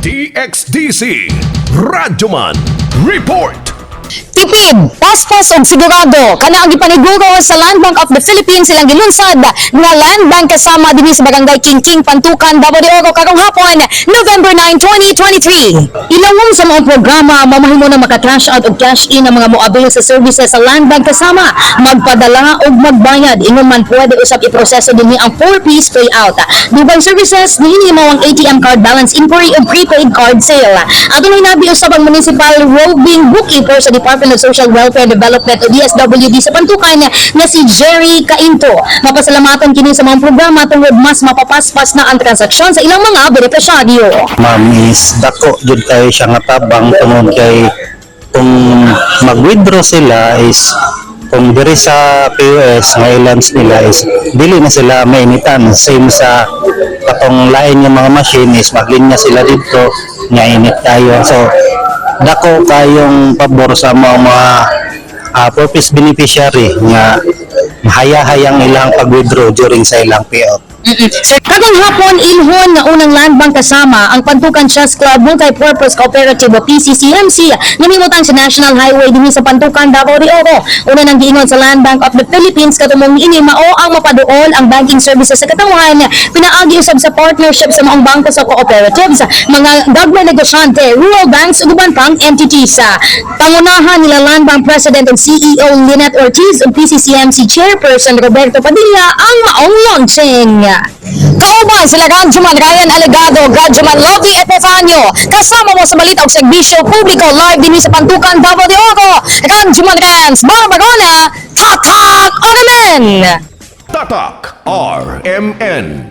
DXDC Radyoman Report. Tipid, paspas ug sigurado kana ang gipaniguro sa Land Bank of the Philippines silang gilunsad nga Land Bank Kasama dinhi sa Barangay Kingking, Pantukan, Davao de Oro karong hapon, November 9, 2023. Ilawom sa mga programa, mamahimo na maka-cash out ug cash in ang mga moabil sa services sa Land Bank Kasama, magpadala ug magbayad. Ingon man, pwede usab iproseso dinhi ang 4-piece payout. Dugang services niini mao ang ATM card balance inquiry ug prepaid card sale. Ato hinabi usab ang Municipal Roving Bookkeeper sa Department of Social Welfare Development o DSWD sa Pantukan nga si Jerry Cainto. Mapasalamatan kini sa mga programa tungod mas mapapaspas na ang transaksyon sa ilang mga benepisyaryo. Ma'am, is dako jud kayo siya nga tabang tungod kay kung mag-withdraw sila is kung diri sa POS nga ilans nila is dili na sila mainitan, same sa katong lain nga mga machine is maglinya sila dito nga init kayo. So dako kayong pabor sa mga purpose beneficiary nga mahayahayang ilang pag-withdraw during sa ilang payout. Sir, karong hapon ilhon nga unang Land Bank Kasama ang Pantukan Chess Club Multi-Purpose Cooperative o PCCMC nga nahimutang sa National Highway dinhi sa Pantukan, Davao de Oro. Una nang giingon sa Land Bank of the Philippines katumong niini mao ang mapaduol ang banking services sa katawhan pinaagi usab sa partnership sa maong bangko sa cooperatives, mga gagmay negosyante, rural banks ug uban pang entities. Pangunahan nila Land Bank President and CEO Lynette Ortiz ug PCCMC Chairperson Roberto Padilla ang maong launching. Kauban sila Radyoman Ryan Alegado, Radyoman Lovie Epifanio. Kasama mo sa balita og serbisyo publiko live dinhi sa Pantukan, Davao de Oro. Radyoman Rans Barbarona, Tatak RMN! Tatak RMN.